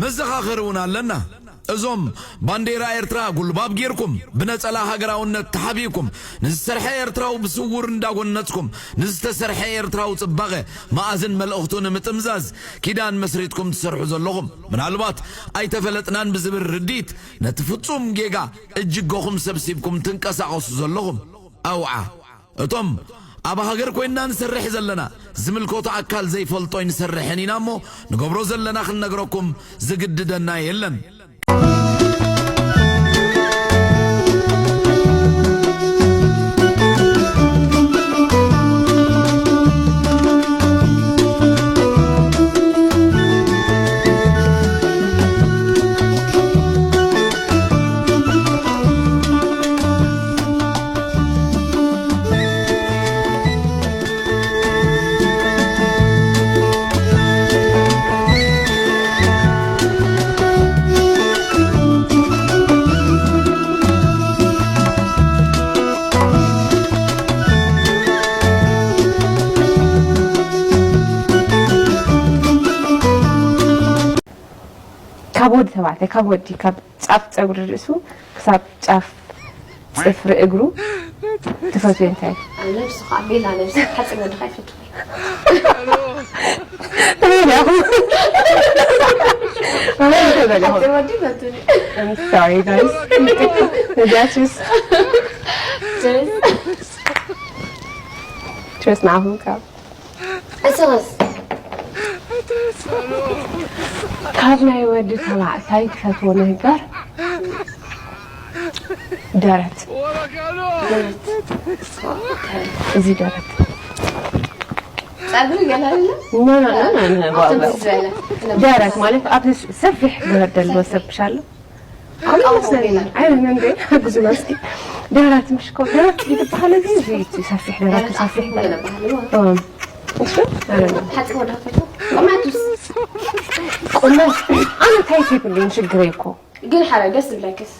መዘኻኸሪ እውን ኣለና። እዞም ባንዴራ ኤርትራ ጉልባብ ጌርኩም፣ ብነጸላ ሃገራውነት ተሓቢእኩም፣ ንዝሰርሐ ኤርትራዊ ብስውር እንዳጎነጽኩም፣ ንዝተሰርሐ ኤርትራዊ ጽባቐ መኣዝን መልእኽቱ ንምጥምዛዝ ኪዳን መስሪትኩም ትሰርሑ ዘለኹም፣ ምናልባት ኣይተፈለጥናን ብዝብል ርዲት፣ ነቲ ፍጹም ጌጋ እጅገኹም ሰብሲብኩም ትንቀሳቐሱ ዘለኹም፣ ኣውዓ። እቶም ኣብ ሃገር ኮይንና ንሰርሕ ዘለና፣ ዝምልከቶ ኣካል ዘይፈልጦ ኣይንሰርሕን ኢና እሞ፣ ንገብሮ ዘለና ክንነግረኩም ዝግድደና የለን። ካብ ወዲ ተባዕታይ፣ ካብ ወዲ፣ ካብ ጫፍ ጸጉሪ ርእሱ ክሳብ ጫፍ ጽፍሪ እግሩ ትፈትዊ እንታይ? ነብሱ ከዓ ቤላ ነብሱ ሓፂር ወዲ ከዓ ይፈቱ። ተበይና ኢኹም። ተበይና ኢኹም። ሓፂር ወዲ ይፈቱ። I'm sorry, guys. እዚኣችስ ጀስ ቸስ ንዓኹም ካብ እስኽስ ካብ ናይ ወዲ ተባዕታይ ትፈትዎ ነገር ደረት። እዚ ደረት ጸጉሪ ገና ኣለ? ኖ፣ ኖ፣ ኖ፣ ኖ፣ ኖ፣ ኣቶም ዝበለ። ደረት ማለት ኣብዚ ሰፊሕ ደረት ዘለዎ ሰብ ምሽ ኣሎ? ኣነ ይመስለኒ። ኣይነ እንዴ? ግዙና እስኪ። ደረት ምሽ እኮ፣ ደረት ይበሃል እዚ፣ እዚ ሰፊሕ ደረት፣ ሰፊሕ። ገለ ባህሊ ማለት። እም። እሱ? ኣረ ነው። ሓፂር ወዳፈቶ። ቁመቱስ? ቁመት? ኣነ እንታይ ይብሉን ሽግረይ እኮ። ግን ሓረ ደስ ዝብለክስ?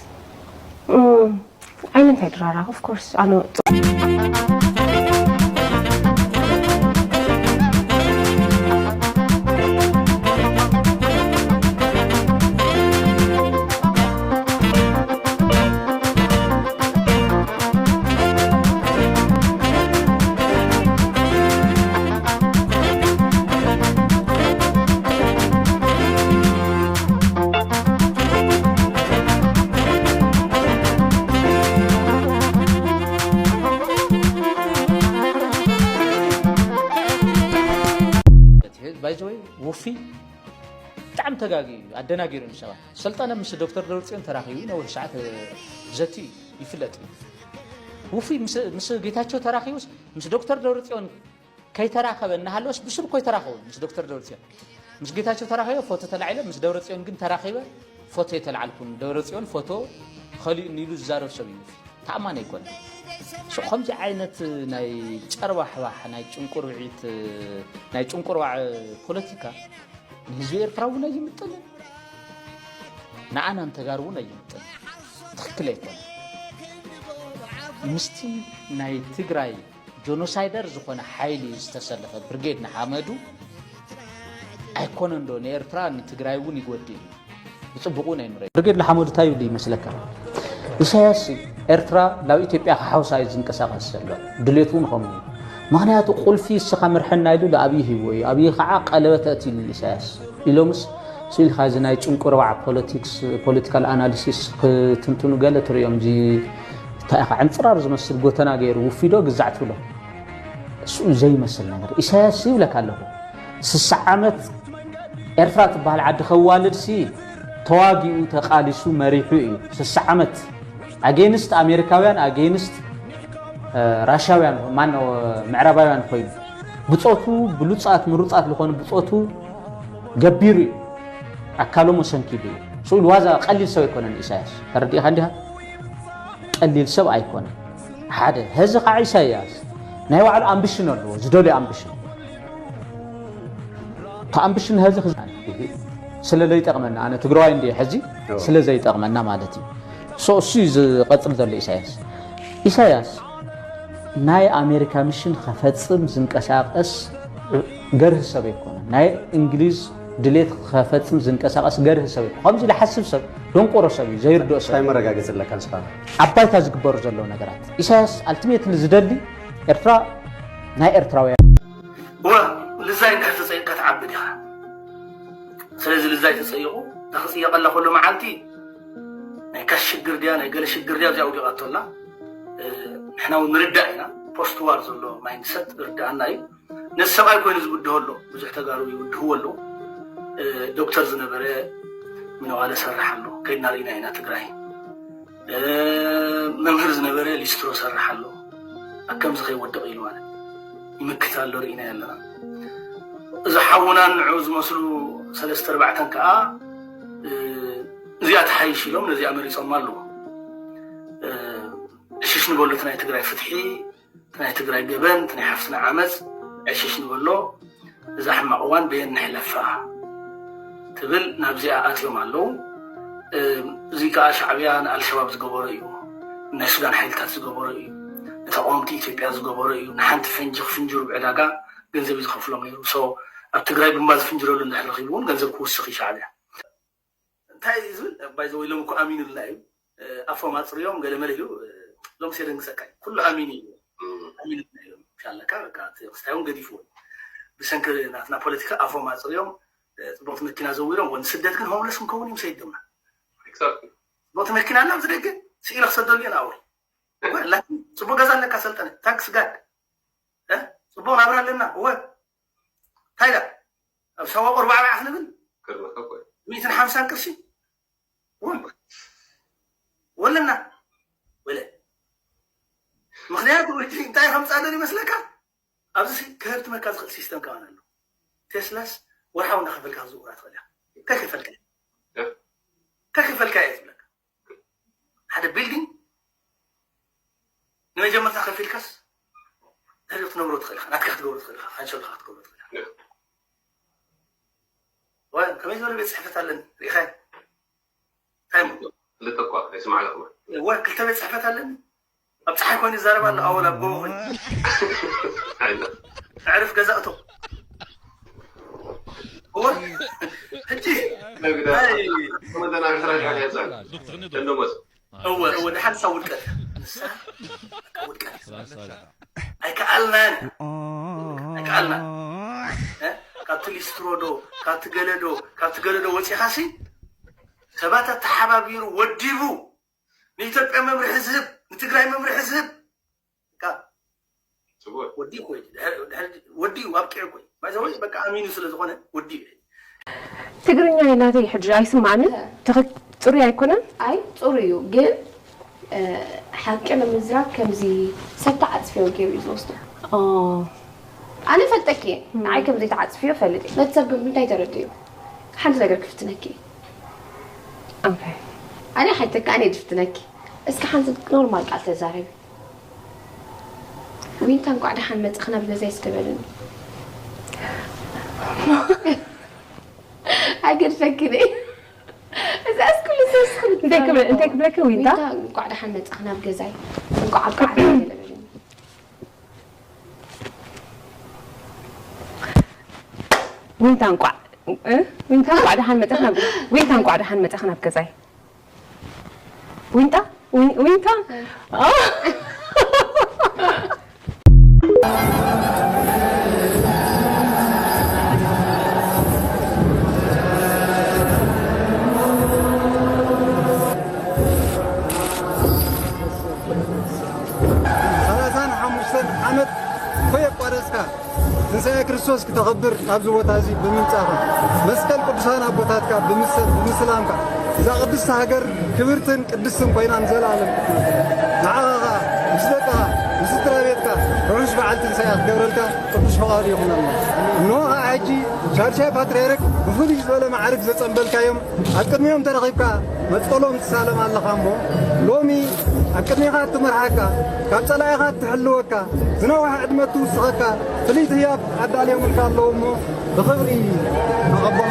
እም። ኣይነ እንታይ ድራራ? Of course፣ ኣነ ባይዘወይ ውፊ ብጣዕሚ ተጋጊ እዩ፣ ኣደናጊሩ ንሰባት። ሰልጠነ ምስ ዶክተር ደብረፅዮን ተራኺቡ ነዊሕ ሰዓት ዘቲ ይፍለጥ እዩ። ውፊ ምስ ጌታቸው ተራኺቡስ ምስ ዶክተር ደብረፅዮን ከይተራኸበ እናሃለወስ ብስሩ እኮ ይተራኸቡ ምስ ዶክተር ደብረፅዮን። ምስ ጌታቸው ተራኺበ ፎቶ ተላዒለ፣ ምስ ደብረፅዮን ግን ተራኺበ ፎቶ የተልዓልኩን። ደብረፅዮን ፎቶ ኸሊኡኒ ኢሉ ዝዛረብ ሰብ እዩ። ተኣማኒ ኣይኮነ። ሶ ከምዚ ዓይነት ናይ ጨርባሕባሕ ናይ ጭንቁርብዒት ናይ ጭንቁርባዕ ፖለቲካ ንህዝቢ ኤርትራ እውን ኣይምጥንን፣ ንዓና ንተጋሩ እውን ኣይምጥንን። ትኽክል ኣይኮነ። ምስቲ ናይ ትግራይ ጆኖሳይደር ዝኾነ ሓይሊ ዝተሰለፈ ብርጌድ ንሓመዱ ኣይኮነን ዶ ንኤርትራ ንትግራይ እውን ይጎድእ እዩ። ብፅቡቕ እውን ኣይንረዮ። ብርጌድ ንሓመዱ እንታይ ይብል ይመስለካ? ኢሳያስ ኤርትራ ናብ ኢትዮጵያ ክሓውሳ እዩ ዝንቀሳቐስ ዘሎ። ድሌቱ እውን ከምኡ እዩ። ምኽንያቱ ቁልፊ እስኻ ምርሐና ኢሉ ንኣብዪ ሂብዎ እዩ። ኣብዪ ከዓ ቀለበት ኣእትዩሉ ኢሳያስ ኢሎምስ ስኢልካ እዚ ናይ ጭንቁርባዕ ፖለቲክስ ፖለቲካል ኣናሊሲስ ክትንትኑ ገለ ትርእዮም እዚ እንታይ ኢኻ ዕንፅራር ዝመስል ጎተና ገይሩ ውፊዶ ግዛዕ ትብሎ እሱ ዘይመስል ነገር ኢሳያስ ይብለካ ኣለኹ ስሳ ዓመት ኤርትራ ትበሃል ዓዲ ከዋልድ ሲ ተዋጊኡ ተቃሊሱ መሪሑ እዩ ስሳ ዓመት ኣጌንስት ኣሜሪካውያን ኣጌንስት ራሻውያን ማን ምዕራባውያን ኮይኑ ብፆቱ ብሉፃት ምሩፃት ዝኾኑ ብፆቱ ገቢሩ እዩ ኣካሎም ሰንኪሉ እዩ ስኡ ልዋዛ ቀሊል ሰብ ኣይኮነን ኢሳያስ ተረዲእካ እንዲኻ ቀሊል ሰብ ኣይኮነን ሓደ ህዚ ከዓ ኢሳያስ ናይ ባዕሉ ኣምብሽን ኣለዎ ዝደልዩ ኣምብሽን ተኣምብሽን ህዚ ስለ ዘይጠቕመና ኣነ ትግራዋይ እንዲ ሕዚ ስለ ዘይጠቕመና ማለት እዩ so እሱ እዩ ዝቐፅል ዘሎ ኢሳያስ ኢሳያስ ናይ ኣሜሪካ ምሽን ከፈፅም ዝንቀሳቀስ ገርህ ሰብ ኣይኮነን ናይ እንግሊዝ ድሌት ከፈጽም ዝንቀሳቐስ ገርህ ሰብ እዩ። ከምዚ ዝሓስብ ሰብ ደንቆሮ ሰብ እዩ፣ ዘይርድኦ ሰብ እንታይ እዩ። መረጋገጺ ኣለካ ንስኻ? ኣብ ባይታ ዝግበሩ ዘለዉ ነገራት። ኢሳያስ ኣልቲሜትሊ ዝደሊ ኤርትራ ናይ ኤርትራውያን። እወ፣ ልዛይ እንድሕር ተጸይቕካ ትዓቢ ዲኻ? ስለዚ ልዛይ ተጸይቑ፣ እታ ክጽየቐላ ከሎ መዓልቲ ናይ ካሽ ሽግር ድያ፣ ናይ ገለ ሽግር ድያ፣ ኣብዚኣ ውዲቓቶ ኣላ። እ፣ ንሕና እውን ንርዳእ ኢና። ፖስት ዋር ዘሎ ማይንድሰት ርዳኣና እዩ። ነዚ ሰብኣይ ኮይኑ ዝብድሆ ኣሎ፣ ብዙሕ ተጋሩ ይብድህዎ ኣለዉ። እ፣ ዶክተር ዝነበረ ምንዋለ ሰርሕ ኣሎ፣ ከይድና ርኢና ኢና ትግራይ። እ፣ መምህር ዝነበረ ሊስትሮ ሰርሕ ኣሎ፣ ኣብ ከምዚ ከይወድቕ ኢሉ ማለት ይምክት ኣሎ፣ ርኢና ኣለና። እዚ ሓውናን ንዑ ዝመስሉ ሰለስተ ኣርባዕተን ከኣ፣ እ፣ እዚኣ ትሓይሽ ኢሎም ነዚኣ መሪጾም ኣለዉ። እ፣ ዕሽሽ ንበሉ እቲ ናይ ትግራይ ፍትሒ፣ እቲ ናይ ትግራይ ገበን፣ እቲ ናይ ሓፍትና ዓመፅ ዕሽሽ ንበሎ። እዛ ሕማቕ እዋን በየን ንሕለፋ ትብል ናብዚኣ ኣትዮም ኣለዉ። እም፣ እዚ ከዓ ሻዕብያ ንኣልሸባብ ዝገበሮ እዩ፣ ናይ ሱዳን ሓይልታት ዝገበሮ እዩ፣ ንተቃወምቲ ኢትዮጵያ ዝገበሮ እዩ። ንሓንቲ ፈንጂ ክፍንጅሩ ብዕዳጋ ገንዘብ እዩ ዝኸፍሎም ነይሩ። ሶ ኣብ ትግራይ ብምባ ዝፍንጅረሉ እንድሕር ረኺቡ እውን ገንዘብ ክውስኽ እዩ ሻዕብያ። እንታይ እዩ ዝብል? ባይ ዘ ወይ ሎም እኮ ኣሚኑልና እዩ። ኣፎም ኣጽርዮም ገለ መለ ኢሉ፣ ሎምስ የደንግጸካ እዩ። ኩሉ ኣሚኑ እዩ። ኣሚኑልና እዮም። ሻለካ በቃ እቲ ክስታይ እውን ገዲፍዎ። ብሰንኪ ናትና ፖለቲካ ኣፎም ኣጽርዮም፣ ጽቡቕቲ መኪና ዘዊሮም፣ ወን ስደት ግን ሆምለስ ክንከውን እዮም ሰይዶምና። ጽቡቕቲ መኪና ኣላ ኣብዚ ደገ ስኢለ ክሰደሉ እየ ንኣወል። ላኪን ጽቡቕ ገዛ ኣለካ ሰልጠነ። ታንክስ ጋድ። እ? ጽቡቕ ናብራ ኣለና። እወ። እንታይ ደኣ? ኣብ ሳዋ ቁርባዕ ባዕ ክንብል? ክርመካ እኮ እዩ። ሚእትን ሓምሳን ቅርሺ? እውን ወለና። ወለ። ምኽንያቱ እቲ እንታይ ከምጻእ ደል ይመስለካ? ኣብዚ ሲ-፣ ክህብትመካ ዝኽእል ሲስተም ከማን ኣሎ። ቴስላስ ወርሓዊ እንዳኸፈልካ ክትዝውራ ትኽእል ኢኻ። ከይከፈልካ እየ። ያ። ከይከፈልካ እየ ዝብለካ። ሓደ ቢልዲንግ ንመጀመርታ ከፊልካስ ድሕሪኡ ክትነብሮ ትኽእል ኢኻ። ናትካ ክትገብሮ ትኽእል ኢኻ። ፋይናንሻልካ ክትገብሮ ትኽእል ኢኻ። ያ። ወይ ከመይ ዝበለ ቤት ጽሕፈት ኣለኒ? ርኢኻዮ? እንታይ እሞ? ክልተ እኳ ኣይስማዕለኹም። ወይ ክልተ ቤት ጽሕፈት ኣለኒ። ኣብ ጸሓይ ኮይኑ ይዛረብ ኣሎ፣ ኣወል ኣብ ጎቦ ኮይኑ። ኣይነ። ኣዕርፍ ገዛ እቶ። እወ፣ ሕጂ፣ ነግዳ፣ ናይ ተመንተና ዕስራ ሻዕ እያ ዛን። ደንደሞስ። እወ፣ እወ፣ ድሓን ንሳ ውድቀት። ንሳ ውድቀት። ኣይከኣልናን። ኣይከኣልናን። እ? ካብቲ ሊስትሮ ዶ፣ ካብቲ ገለ ዶ፣ ካብቲ ገለ ዶ ወጺኻሲ፣ ሰባት ኣተሓባቢሩ ወዲቡ ንኢትዮጵያ መምርሒ ዝህብ፣ ንትግራይ መምርሒ ዝህብ፣ በቃ ጽቡቅ። ወዲ እኮ እዩ። ድሕሪ፣ ድሕሪ፣ ወዲ እዩ፣ ኣብቂዑ እኮ እዩ። ባይ ዘ ወይ በቃ ኣሚኑ ስለ ዝኾነ ወዲ እዩ። ትግርኛ ናተይ ሕጂ ኣይስማዕን። ትኽክ-፣ ጽሩይ ኣይኮነን። ኣይ፣ ጽሩይ እዩ፣ ግን፣ እ፣ ሓቂ ንምዝራብ ከምዚ ሰብ ተዓጽፍዮ ገይሩ እዩ ዝወስዶ። ኦ። ኣነ ፈልጠኪ እየ። እም። ንዓይ ከም ዘይተዓጽፍዮ ፈልጥ እየ። ነቲ ሰብ ግን እንታይ ተረድእዮ? ሓንቲ ነገር ክፍትነኪ እየ። ኦኬ። ኣነ ሓይተካ ኣነ ድፍትነኪ። እስኪ ሓንቲ ኖርማል ቃል ተዛረቢ። ዊንታ እንቋዕ ደሓን መጻእኺ ናብ ገዛይ እስከ በልኒ። ኣይገድፈክን እየ። እዛ እስኩሉ ሰስኩሉ እንታይ ክብለ-፣ እንታይ ክብለኪ ዊንታ? ዊንታ እንቋዕ ደሓን መጻእኺ ናብ ገዛይ። እንቋዕ ኣብቃዕና ገለ በልኒ። ዊንታ እንቋዕ፣ እ? ዊንታ እንቋዕ ደሓን መጻእኺ ናብ፣ ዊንታ እንቋዕ ደሓን መጻእኺ ናብ ገዛይ። ዊንታ? ዊ-፣ ዊንታ? እ። ኦ። ሰላሳን ሓሙሽተን ዓመት ከየቋረጽካ ትንሳኤ ክርስቶስ ክተኽብር ኣብዚ ቦታ እዚ ብምምጻእካ፣ መስቀል ቅዱሳን ኣቦታትካ ብምስ-፣ ብምስላምካ፣ እዛ ቅድስቲ ሃገር ክብርትን ቅድስትን ኮይና ንዘለኣለም ክትነብር፣ ንዓኻ ኸኣ፣ ምስ ደቅኻ፣ ምስ ስድራ ቤትካ ርሑስ በዓል ትንሳኤ ክገብረልካ ቅዱስ ፍቓዱ ይኹነልና። እንሆ ኸኣ ሕጂ ሻድሻይ ፓትርያርክ ብፍሉይ ዝበለ ማዕርግ ዘጸንበልካዮም ኣብ ቅድሚኦም ተረኺብካ መስቀሎም ትሳለም ኣለኻ እሞ፣ ሎሚ ኣብ ቅድሜኻ እትመርሓካ፣ ካብ ጸላኢኻ እትሕልወካ፣ ዝነውሐ ዕድመ እትውስኸካ ፍልይቲ ህያብ ኣዳልዮምልካ ኣለዉ እሞ፣ ብኽብሪ ተቐበሎ።